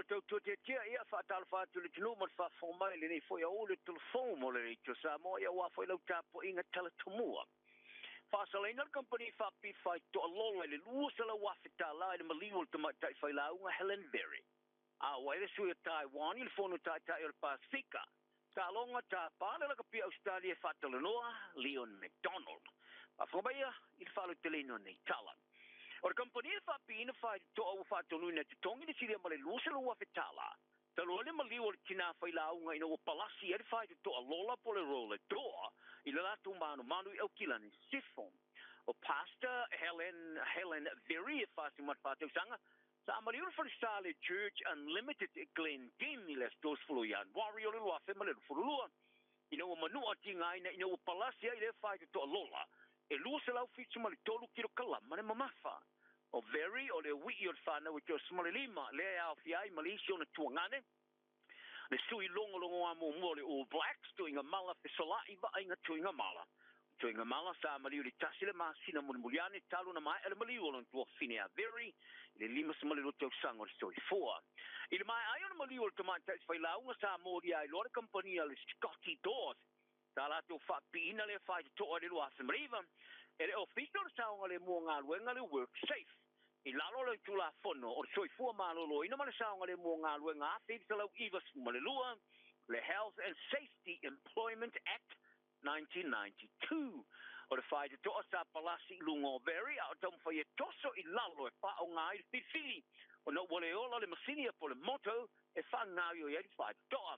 O tautuatia ia faatalofa atu le atunuu ma le faafofoga mai lenei foi aoauli o telefonu mo le Leitio Samoa ia aua foi lau tapuaiga talatumua. Faasalaina le kamupani faapifa i toalola i le $200,000 i le maliu o le tamaitai failauga Helen Berry. A ua ai le sui o Taiwan i le fono taitai o le Pasifika. Taaloga tapa le lakapi Australia faatalanoa Leon McDonald. Faafofoga mai ia i le faalauteleina o nei tala. O le kamupani e faapiina faitotoa ua faatonuina e totogi le silia ma le $200,000. Talu ai le maliu o le tinā failauga ina ua palasi ai le faitotoa lola po le roller door i le latou manumanu i Aukilani Sisifo. O Pastor Helen Berry e 44 tausaga sa maliu le falesa le Church Unlimited e Glen Dean i le aso 30 o Ianuari o le 2022 ina ua manua tigaina ina ua palasi ai le faitotoa lola e 273 kilokalama le mamafa. O Very o le uii o le whanau e 35 lea e aofia ai ma le isi ona tuagane le sui logologo a muamua o le All Blacks tuiga mala fesola'i vaaiga tuiga mala. Tuiga mala sa maliu le 1 le masina mulimuliane talu na maea le maliu o lona tuafine a Very i le 52 tausaga o le soifua. I le maea ai o le maliu o le tamaitai failauga sa molia ai loa le kamupani a le Scotty Doors sa latou faapiina le faitotoa i le 2009 e le ofisa o le saogalemu o galuega le Work Safe. I lalo le Tulafono o le Soifua Maloloina ma le Saogalemu o Galuega 1992, le Health and Safety Employment Act 1992. O le faitotoa sa palasi i luga o Very a o taumafai e toso i lalo e faaoga ai le filifili ona ua le ola le masini po le moto e faagaoioi ai le faitotoa.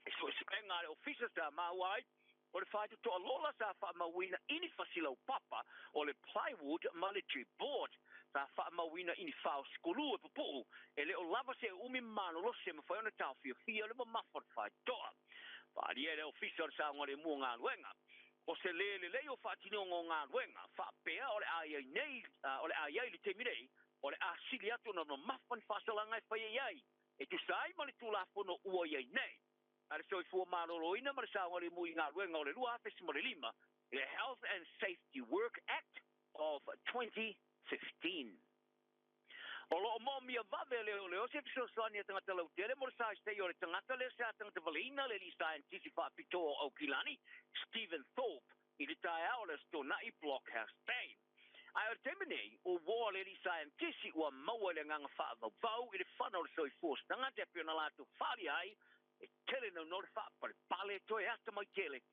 E suesuega a le ofisa sa maua ai o le faitotoa lola sa faamauina i ni fasilaupapa o le plywood ma le chipboard. Sa faamauina i ni fao sukulu e pupuu e le o lava se umi malolosi e mafai ona taofiofia le mamafa o le faitotoa. Faaalia e le ofisa o le saogalemu o galuega. O se lē lelei o faatinoga o galuega faapea o le a iai nei, o le a iai le taimi nei, o le a sili atu ona mamafa ni faasalaga e faia i ai e tusa ai ma le Tulafono ua iai nei a le Soifua Maloloina ma le Saogalemu i Galuega o le 2015, le Health and Safety Work Act of 2015. O loo moomia vave e leoleo se fesoasoani a tagata lautele mo le saisai o le tagata lea sa tagata-valeina le alii saienitisi faapitoa o Aukilani, Stephen Thorpe, i le taeao o le Aso Toonai, Blockhouse Bay. Ae o le taimi nei, ua uo le alii saienitisi ua maua i le agaga faavauvau i le fana o le soifua o se tagata e pei ona latou faaalia ai e tele naunau le faapalepale toe ata mai tele.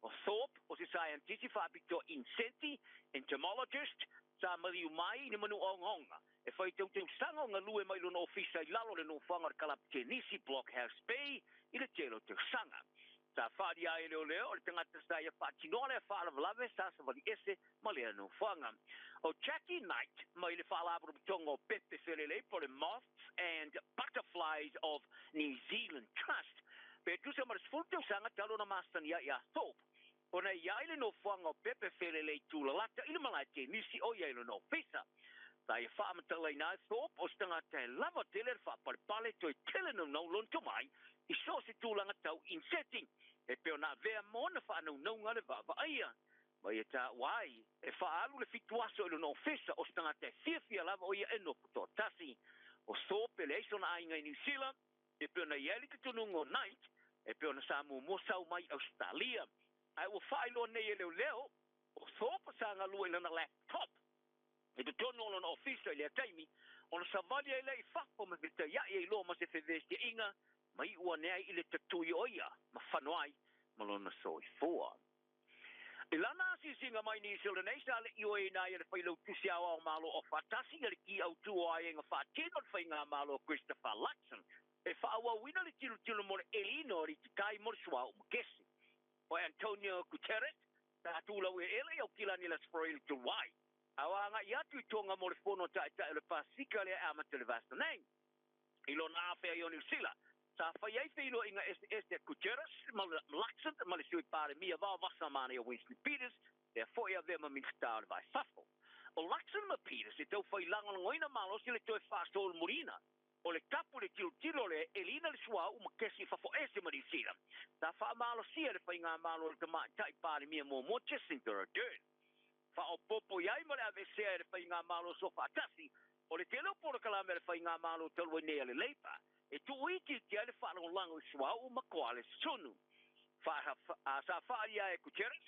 O Thorpe o se saienitisi faapitoa insenti, entomologist, sa maliu mai i ni manu ogaoga e fai tautausaga o galue mai lona ofisa i lalo o le nofoaga o le kalapu tenisi Blockhouse Bay i le tele o tausaga. Sa faaalia ai e leoleo o le tagata sa ia faatinoa lea faalavelave sa savali ese ma lea nofoaga. O Jackie Knight mai le Faalapotopotoga o Pepe Felelei po o le Moths and Butterflies of New Zealand Trust pe tusa ma le 10 tausaga talu ona masani ai ia Thorpe ona e i ai le nofoaga o Pepe Felelei tulalata i le malae tenisi o i ai lona ofisa. Sa ia faamatalaina ai Thorpe o se tagata e lava tele le faapalepale toe tele naunau lona tomai i so o se tulaga tau inseti e pei ona avea ma ona faanaunauga le vaavaaia. Ma ia taua ai e faaalu le 7 aso i lona ofisa o se tagata e fiafia lava o ia e nofo toatasi. O Thorpe e leai sona aiga i Niu Sila e pei ona i ai le tutunuga o Knight e pei ona sa muamua sau mai Ausetalia. Ae ua faailoa nei e leoleo o Thorpe sa galue i lana laptop i totonu o lona ofisa i lea taimi ona savali ai lea i fafo ma fetaiai ai loa ma se fevesiaiga ma iu ane ai i le tatui o ia ma fano ai ma lona soifua. I lana asiasiga mai Niu Sila nei sa le ioeina ai e le failautusi aoao Malo o Faatasi ia le ki autū o aiaiga faatino o le faigamalo Christopher Luxon e faaauauina le tilotilo mo le ʻeliina o alititai mo le suauu ma kesi. O Antonio Guterres sa tulau eleele i Aukilani i le Aso Faraile talu ai. A o agai atu i Tonga mo le fono taitai o le Pasifika lea e amata i le vaiaso nei. I lona afea i o Niu Sila, sa fai ai feiloaiga eseese a Guterres ma Luxon ma le Sui Palemia vaovasa manaia Winston Peters, lea foi e avea ma Minisita o le Vai Fafo. O Luxon ma Peters e tau fai lagolagoina malosi le toe faasolomoliina o le tapu le tilotilo le ʻeliina le suauu ma kesi i fafo ese ma Niu Sila. Sa faamalosia le faigamalo a le tamaitai Palemia muamua Jacinda Ardern. Faaopoopo i ai ma le aveesea e le faigamalo sofaatasi o le tele o polokalame a le faigamalo talu ai nei a le Labour. E tuuitiitia ai le faalagolago i suauu ma koale sunu. Sa faaalia e Guterres,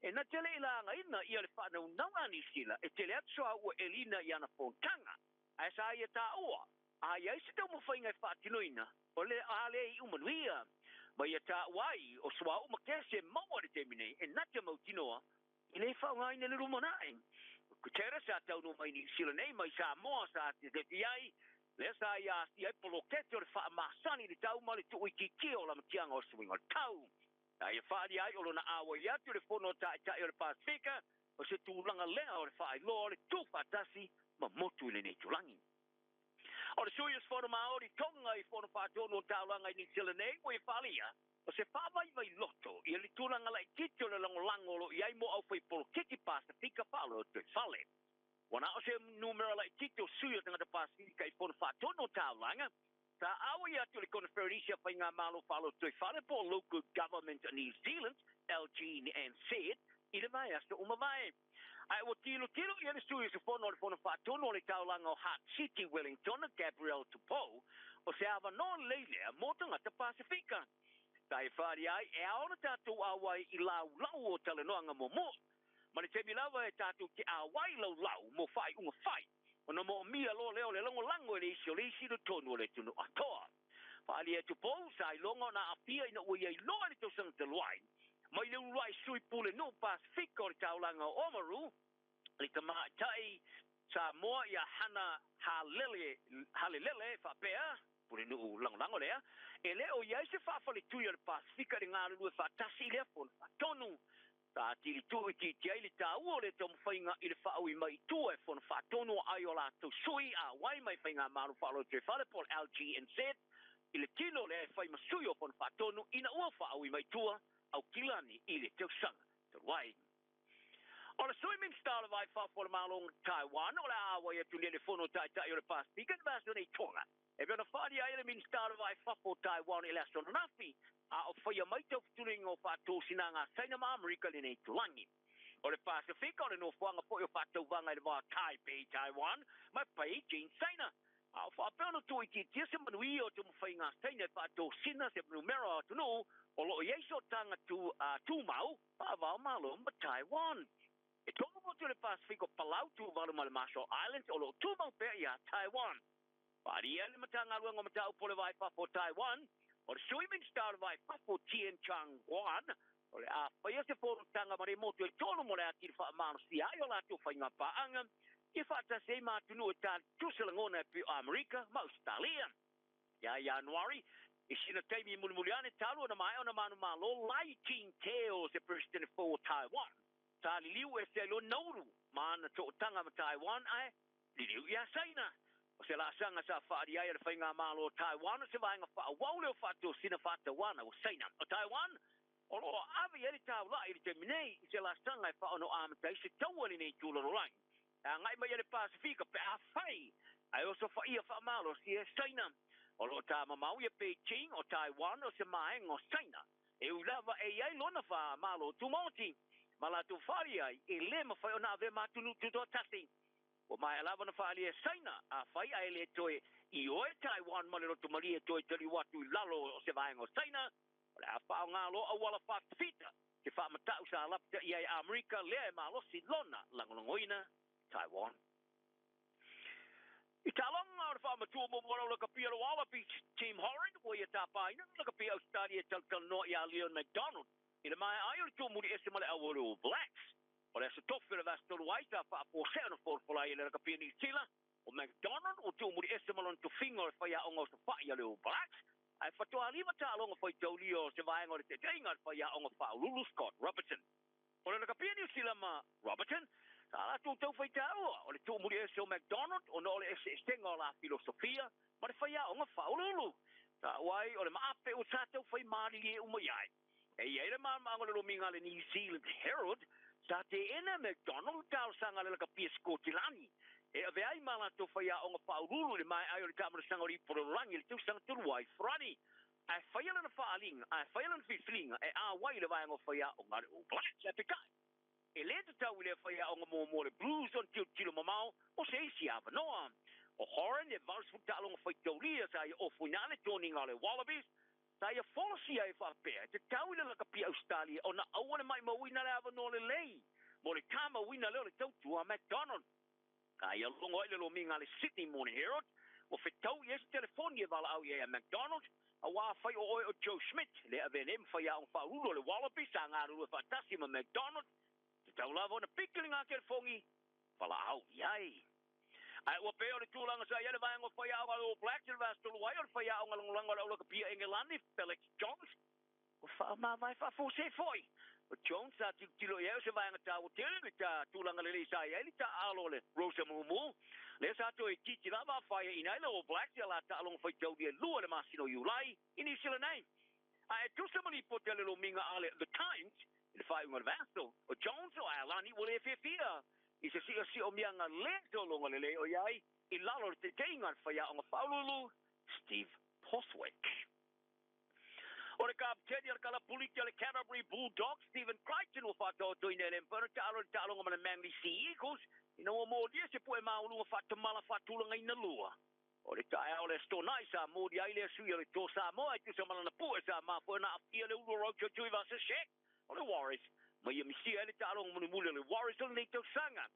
e na te le i lagaina ia le faanaunauga a Niu Sila e tele atu suauu e elina i ana fonotaga. Ae sa ia taua, a i ai se taumafaiga e faatinoina, o le a le iu manuia. Ma ia taua ai o suauu ma kese e maua i le taimi nei, e na te mautinoa e le faaaogaina i le lumanai. Guterres sa taunuu mai Niu Sila nei mai Samoa sa teti ai, lea sa ia asia ai polokete o le faamasani i le tau ma le tuuitiitia o lamatiaga o suiga o le tau. Na ia faaalia ai o lona auai atu i le fono taitai o le Pasefika, o se tulaga lea o le faailoa o le tuufaatasi ma motu i lenei itulagi. O le sui usufono Maori Tonga i fono faatonu o taulaga i Niu Sila nei ua ia faaalia, o se faavaivai loto ia le tulaga laitiiti o le lagolago o lo o i ai mo aufaipoloketi Pasefika faa-lotoifale. Ua na o se numera laitiiti o sui o tagata Pasefika i fono faatonu o taulaga, sa auai atu i le Koneferenisi a Faigamalo Faalotoifale po o Local Government New Zealand, LGNZ, i le vaiaso ua mavae. Ae ua tilotilo i ai le sui usufono o le fono faatonu o le taulaga o Heart City, Wellington, Gabriel Tupou, o se avanoa lelei lea mo tagata Pasefika. Sa e faaalia ai e ao ona tatou auai i laulau o talanoaga muamua. Ma le taimi lava e tatou te auai laulau mo faaiuga fai, ona moomia loa lea o le lagolago e le isi o le isi i totonu o le atunuu atoa. Faaalia e Tupou, sa iloga ona aafia ina ua ia iloa i le tausaga talu ai, mai le uluai sui pulenuu Pasefika o le taulaga o Oamaru, le tamaitai Samoa ia Hana Halelele faapea, pulenuu lagolago lea, e le o i ai se faafaletui a le Pasefika i le galulue faatasi i lea fono faatonu. Sa atili tuuitiitia ai le taua o le taumafaiga i le faaui mai i tua e fono faatonu ai o latou sui auai mai faigamalo faalotoifale po o le LGNZ i le tino lea e fai ma sui o fono faatonu ina ua faaui mai tua Aukilani i le tausaga talu ai. O le sui Minisita o le Va i Fafo o le Malo o Taiwan o le a auai atu nei i le fono taitai o le Pasefika i le vaiaso nei i Tonga. E pei ona faaalia ai e le Minisita o le Va i Fafo o Taiwan i le aso ananafi, a o faia mai taufutuliga o faatosinaga a Saina ma Amerika i lenei itulagi. O le Pasefika o le nofoaga foi o faatauvaga i le va o Taipei, Taiwan, ma Beijing, Saina. A o faapea ona tuuitiitia se manuia o taumafaiga a Saina e faatosina se numera o atunuu o lo o i ai sootaga tumau faava-o-Malo ma Taiwan. E 3 motu o le Pasefika o Palau, Tuvalu ma le Marshall Islands o lo o tumau pea iā Taiwan. Faaalia le Matagaluega o Mataupu o le Va i Fafo o Taiwan, o le Sui Minisita o le Va i Fafo Tien Chang-Guan, o le a faia se fonotaga ma nei motu e 3 mo le atili faamalosia ai o latou faiga paaga ia faatasi ai ma atunuu e talitusa lagona e pei o Amerika ma Ausetalia. Ia Ianuari, i sina taimi mulimuli ane talu ona maea ona manumalo Lai Ching-te o se Peresetene fou o Taiwan, sa liliu ese ai loa Nauru ma ana tootaga ma Taiwan ae liliu iā Saina. O se laasaga sa faaalia ai e le faigamalo o Taiwan o se vaega faaauau lea o faatosina faatauana ua Saina. O Taiwan o lo o ave i ai le taula'i i le taimi nei i se laasaga e faaono amata ai se taua i lenei itu lalolagi e agai mai ai le Pasefika pe afai ae osofaia faamalosi e Saina. O lo o tamamau ia Beijing o Taiwan o se maega o Saina e ui lava e i ai lona faamalo tumaoti ma latou faaalia ai e le mafai ona avea ma atunuu tutoatasi. Ua maea lava ona faaalia e Saina, afai ae le toe ioe Taiwan ma le loto malie e toe taliu atu i lalo o se vaega o Saina, o le a faaaoga loa auala faafita se faamatau sa lapataia ai Amerika lea e malosi lona lagolagoina Taiwan. I taaloga o le faamatua muamua lau lakapi o le Wallabies Team Horan ua ia tapaina le lakapi Ausetalia e talatalanoa iā Leon MacDonald i le maea ai o le tuumuli ese ma le au o le All Blacks. O le aso tofi o le vaiaso talu ai sa faafuasea ona folafola ai e le lakapi o Niu Sila o MacDonald ua tuumuli ese ma lona tofiga o le faiaoga o sofa'i a le All Blacks ae faatoa 5 taaloga faitaulia o se vaega o le taitaiga a le faiaoga faauluulu Scott Robertson. O le lakapi o Niu Sila ma Robertson sa latou tau faitaua o le tuumuli ese o MacDonald ona o le eseesega o la filosofia ma le faiaoga faauluulu. Taua ai o le maape ua sa tau fai malilie uma i ai. E i ai le malamalamaaga o le lomiga a le New Zealand Herald, sa teena e MacDonald le talosaga a le lakapia Sikotilani e avea ai ma latou faiaoga faauluulu i le maea ai o le taamalasaga o le ipu lalolagi i le tausaga talu ai Farani. Ae faia lana faaaliga, ae faia lana filifiliga e auai i le vaega o faiaoga a le All Blacks. Ae peitai, e le tatau i lea faiaoga muamua o le Blues ona tilotilo mamao o se isi avanoa. O Horan e 80 taaloga faitaulia sa ia ofoina ane toniga o le Wallabies sa ia folasia e faapea e tatau i le lakapi Ausetalia ona aua le maimauina le avanoa lelei mo le tamauina lea o le tautua a McDonald. A ia logo ai le lomiga a le Sydney Morning Herald ua fetau i ai se telefoni e valaau i ai a McDonald auā afai o oe o Joe Schmidt le avea nei ma faiaoga faauluulu o le Wallabies sa galulue faatasi ma McDonald, e tatau lava ona piki le ga telefoni valaau i ai. Ae ua pei o le tulaga sa i ai le vaega o faiaoga a le All Blacks i le vaiaso talu ai o le faiaoga lagolago a le aulakapia Engelani Felix Jones ua faamavae faafuasei foi. O Jones sa tilotilo i ai o se vaega taua tele le tulaga lelei sa i ai le taaalo o le Rosa Mumu. Lea sa toe itiiti lava faiaina ai le All Blacks ia la taaloga faitaulia e 2 i le masina o Iulai i Niu Sila nei. Ae tusa ma lipoti a le lomiga a le The Times i le faaiuga o le vaiaso, o Jones o Ailani ua le fiafia i se siosiomia le sologa lelei o i ai i lalo o le taitaiga a le faiaoga faauluulu Steve Borthwick. O le kapeteni o le kalapuliki o le Canterbury Bulldogs, Stephen Crichton, ua faataotoina e le mafai ona taalo i le taaloga ma le Manly Sea Eagles ina ua molia se pu'e maualuga faatamala faatulagaina lua. O le taeao o le Aso Toonai sa moli ai lea sui o le Toa Samoa e tusa ma lana pu'e sa mafua ona aafia le ulu o Roger Tuivasa-Sheck o le Warriors ma ia misia ai le taaloga mulimuli o le Warriors o lenei tausaga.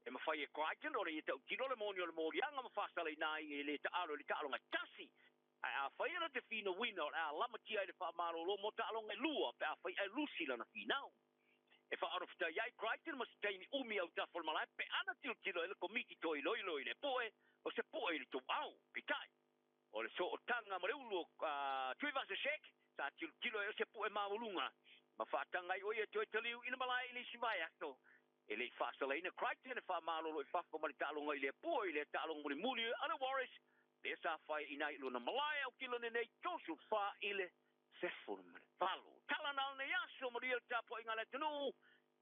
E mafai e Crichton ona ia tautino le moni o le moliaga ma faasalaina ai e le taalo i le taaloga e tasi. Ae afai e na te finauina o le a lamatia ai le faamalolo mo taaloga e 2 pe afai ae lusi lana finau. E faaorofetai ai Crichton ma se taimi umi autafa o le malae pe ana tilotilo ai le komiti toiloilo i le pu'e o se pu'e i le tuuau. Peitai, o le sootaga ma le ulu o Tuivasa-Sheck sa tilotilo ai o se pu'e maualuga ma faataga ai o ia toe taliu i le malae i le isi vaiaso. E le i faasalaina Crichton e faamalolo i fafo ma le taaloga i le Atua i le taaloga mulimuli a le Warriors lea sa faiaina ai i lona malae autilo nei 34 i le 18. Tala na o lenei aso manuia le tapuaiga a le atunuu,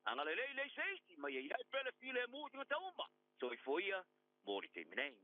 agalelei le isi mai ai pele filemu i tagata uma. Soifua ia mo le taimi nei.